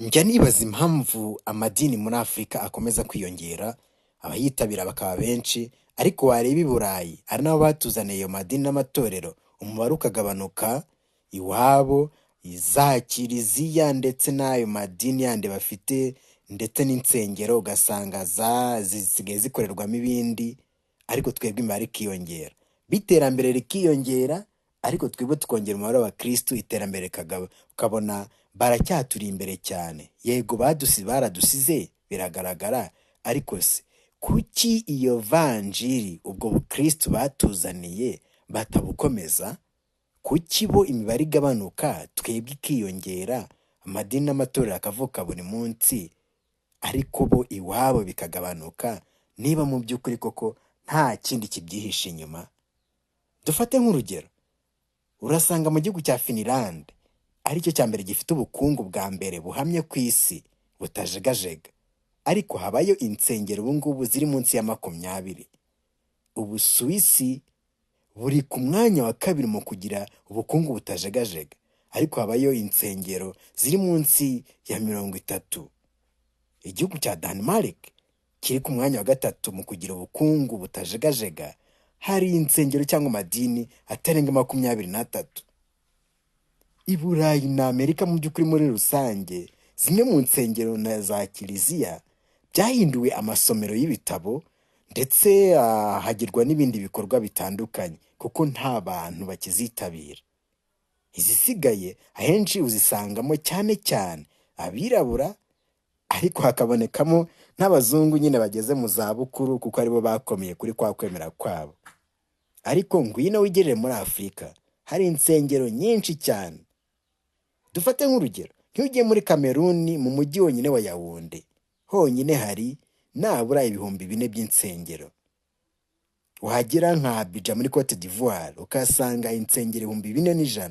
Njya nibaza impamvu amadini muri Afurika akomeza kwiyongera, abayitabira bakaba benshi, ariko wareba i Burayi ari nabo batuzaniye ayo madini n'amatorero, umubare ukagabanuka iwabo, za kiliziya ndetse n'ayo madini yandi bafite ndetse n'insengero ugasanga zisigaye zikorerwamo ibindi, ariko twebwe imibare ikiyongera. B'iterambere rikiyongera, ariko twebwe tukongera umubare w'abakirisitu, iterambere ukabona baracyaturi imbere cyane. Yego baradusize biragaragara, ariko se kuki iyo vanjiri ubwo bukirisitu batuzaniye batabukomeza? Kuki bo imibare igabanuka twebwe ikiyongera, amadini n'amatorero akavuka buri munsi, ariko bo iwabo bikagabanuka, niba mu by'ukuri koko nta kindi kibyihishe inyuma? Dufate nk'urugero, urasanga mu gihugu cya Finland aricyo cya mbere gifite ubukungu bwa mbere buhamye ku isi butajegajega, ariko habayo insengero ubu ngubu ziri munsi ya 20. Ubusuwisi buri ku mwanya wa kabiri mu kugira ubukungu butajegajega, ariko habayo insengero ziri munsi ya 30. Igihugu cya Denmark kiri ku mwanya wa gatatu mu kugira ubukungu butajegajega, hari insengero cyangwa amadini atarenga 23. I Burayi na Amerika mu by'ukuri muri rusange, zimwe mu nsengero na za kiliziya byahinduwe amasomero y'ibitabo, ndetse hagirwa n'ibindi bikorwa bitandukanye kuko nta bantu bakizitabira. Izisigaye ahenshi uzisangamo cyane cyane abirabura, ariko hakabonekamo n'abazungu nyine bageze mu zabukuru kuko aribo bakomeye kuri kwa kwemera kwabo. Ariko ngwino wigerere muri Afurika, hari insengero nyinshi cyane. Dufate nk'urugero, nk'iyo ugiye muri Kameruni mu mujyi wonyine wa Yaounde, honyine hari nabura 4000 by'insengero. Wagera nka Abidjan muri Cote d'Ivoire ukahasanga insengero 4100.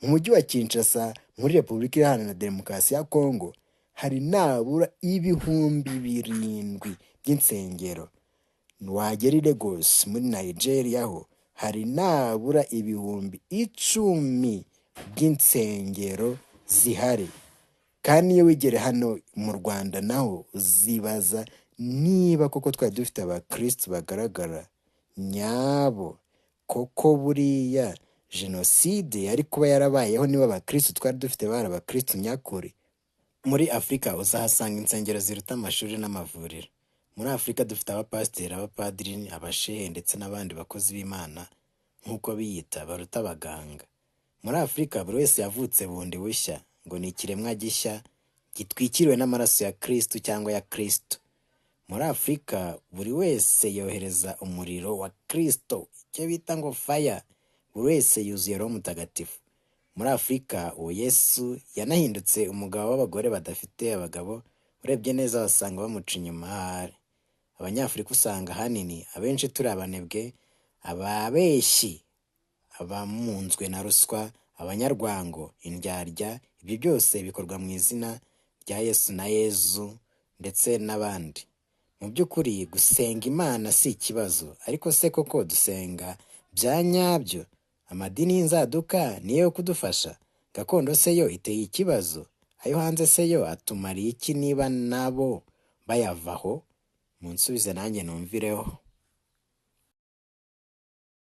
Mu mujyi wa Kinshasa muri Repubulika Iharanira Demokarasi ya Kongo hari nabura 7000 by'insengero. Wagera i Lagos muri Nigeria ho hari nabura 10,000 by'insengero zihari. Kandi iyo wigere hano mu Rwanda naho uzibaza niba koko twari dufite abakirisitu bagaragara nyabo, koko buriya jenoside yari kuba yarabayeho niba abakirisitu twari dufite bari abakirisitu nyakuri. Muri Afurika uzahasanga insengero ziruta amashuri n'amavuriro. Muri Afurika dufite abapasiteri, abapadiri, abashehe ndetse n'abandi bakozi b'Imana nk'uko biyita baruta abaganga. Muri Afurika buri wese yavutse bundi bushya, ngo ni ikiremwa gishya gitwikiriwe n'amaraso ya Kristu cyangwa ya Kristo. Muri Afurika buri wese yohereza umuriro wa Kristo, icyo bita ngo fire, buri wese yuzuye Roho Mutagatifu. Muri Afurika uwo Yesu yanahindutse umugabo w'abagore badafite abagabo, urebye neza wasanga bamuca inyuma ahari. Abanyafurika usanga ahanini abenshi turi abanebwe, ababeshyi, abamunzwe na ruswa, abanyarwango, indyarya, ibyo byose bikorwa mu izina rya Yesu na Yezu ndetse n'abandi. Mu by'ukuri gusenga Imana si ikibazo, ariko se koko dusenga bya nyabyo? Amadini y'inzaduka niyo yo kudufasha? Gakondo se yo iteye ikibazo? Ayo hanze se yo atumariye iki niba nabo bayavaho? Munsubize nanjye numvireho.